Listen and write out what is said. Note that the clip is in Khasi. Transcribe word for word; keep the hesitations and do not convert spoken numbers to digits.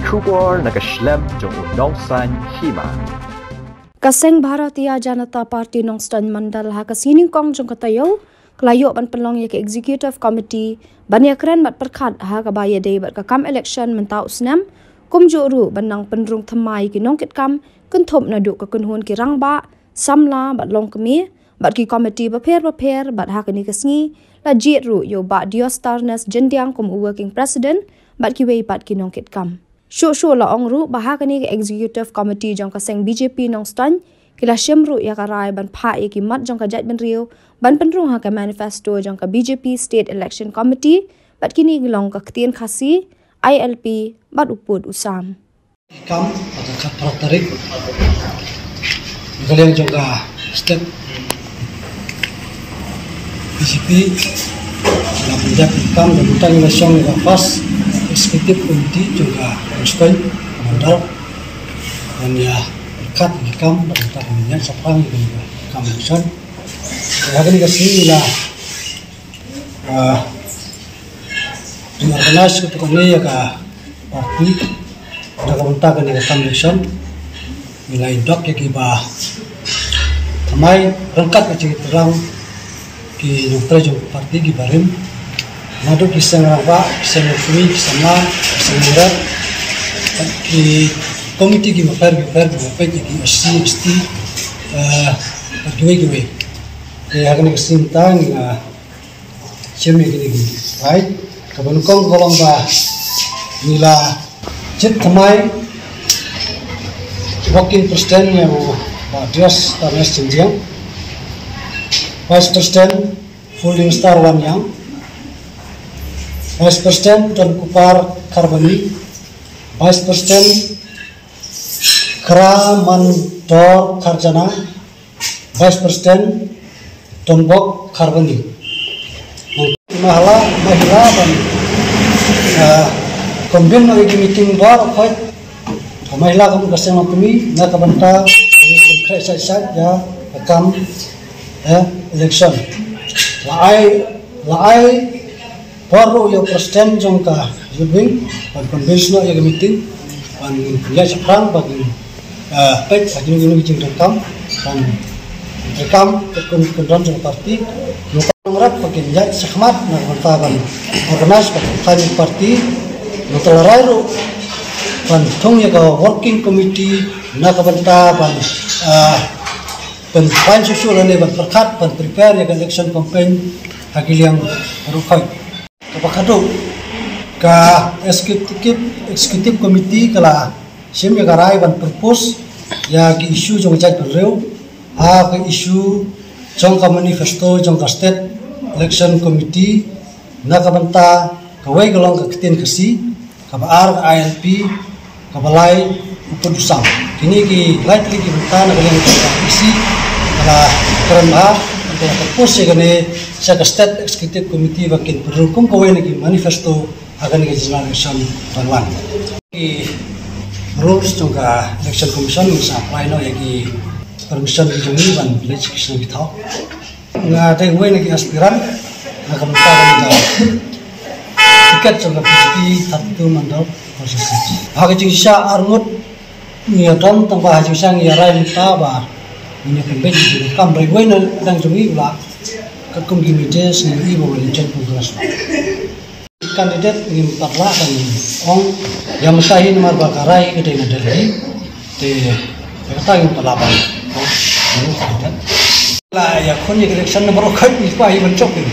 Khubor na ka shlem jong u nongsan hima. Ka seng Bharatiya Janata Party Nongstoiñ Mandal ha ka sngi Nyngkong jong ka taïew ka la ïoh ban pynlong ïa ka Executive Committee ban ïakren bad pyrkhat ha kaba ïadei bad ka kam election mynta u snem, kumjuh ruh ban nang pynrung thymmai ïa ki nongkitkam kynthup naduh ka kynhun ki rangbah, samla bad longkmie bad ki komiti bapher bapher, bad ha kane ka sngi la jied ruh ïa u Bah Diostarnes Jyndiang kum u Working President bad kiwei pat ki nongkitkam. Shuh shuh la ong ruh ba ha kane ka Executive Committee jong ka seng B J P Nongstoiñ ki la shim ruh ïa ka rai ban phah ïa ki mat jong ka jaitbynriew ban pynrung ha ka manifesto jong ka B J P State Election Committee, bad kine ki long ka Ktien Khasi, I L P bad u pud u sam. Kam ha ka khatphra tarik na ka liang jong ka step B J P la pynjah kam da bynta ngi la shong ka first executive committee jong ka Nongstoiñ Mandal. Ngan ïa khat ki kam da bynta ngi ïa shaphrang ki kam election. Ha kane ka sngi la Ah, ngi organize ka tukane ïa ka party na ka bynta kane ka kam election. Ngi la ïa dok ïa kiba thymmai ryngkat ka jingthrang ki nongtrei jong ka party kiba rim. Naduh ki seng rangbah, ki seng longkmie, ki samla, ki seng nongrep, ki komiti kiba pher kiba pher kiba peit ïa ki S C, S T, eh, bad kiwei kiwei. Te ha kane ka sngi mynta ngi la shim ïa kine ki rai. Kaba nyngkong ka long ba ngi la jied thymmai Working President ïa u Bah Diostarnes Jyndiang, Vice President Fullin Star Wanniang, Vice President Donkupar Kharbani, Vice President Kramandor Kharjana, Vice President Donbok Kharbani. Mahila, mahila ban, ah, convene ïa ki meeting baroh khoit. Mahila ka mut ka seng longkmie na ka bynta khreh sait sait ïa ka kam, eh, election. La ai, la ai por ruh ïa u president jong ka youth wing ban convince noh ïa ka meeting ban ïa shaphrang ban, eh, peit ha kino kino ki jingdonkam ban treikam ka kum kynrong jong ka party. Nongtrei nongrep ba kin ïaid shakhmat na ka bynta ban organize ka campaign party. Nongtrei la rai ruh ban thung ïa ka working committee na ka bynta ban, eh, ban pynpaiñ shuh shuh lane ban pyrkhat ban prepare ïa ka election campaign ha ki liang ruh khoit. Kaba khatduh, ka executive, executive committee ka la shim ïa ka rai ban propose ïa ki issue jong ka jaitbynriew ha ka issue jong ka manifesto jong ka State Election Committee. Na ka bynta kawei ka long ka Ktien Khasi, kaba ar ka I L P, kaba lai u pud u sam. Kine ki lai tylli ki bynta na ka liang ka I C ka la kren bha, ka la propose ïa kane sha ka State Executive Committee ba kin pynrung kum kawei na ki manifesto ha kane ka general election ban wan. Ki rules jong ka Election Commission ngi sa apply noh ïa ki permission ki jong ngi ban leit sha ki thaw. Nga dei uwei na ki aspirant na ka bynta ka ticket jong ka B J P thirty-two Mandal constituency. Ha ka jingshisha arngut ngi ïa don tang ba ha jingshisha ngi ïa rai mynta ba ngin ïa pynbeit ïa ki kam, ba uwei na dang jong ngi u la katkum ki media ngi ïohi ba u la join Congress. Candidate ngim pat lah ban ong ïa mynta hi namar ba ka rai ka dei na Delhi. Te ïa kata ngim pat lah ban ong. La ïa khun ïa ka election namar u khat ngi pa hi ban chok ni.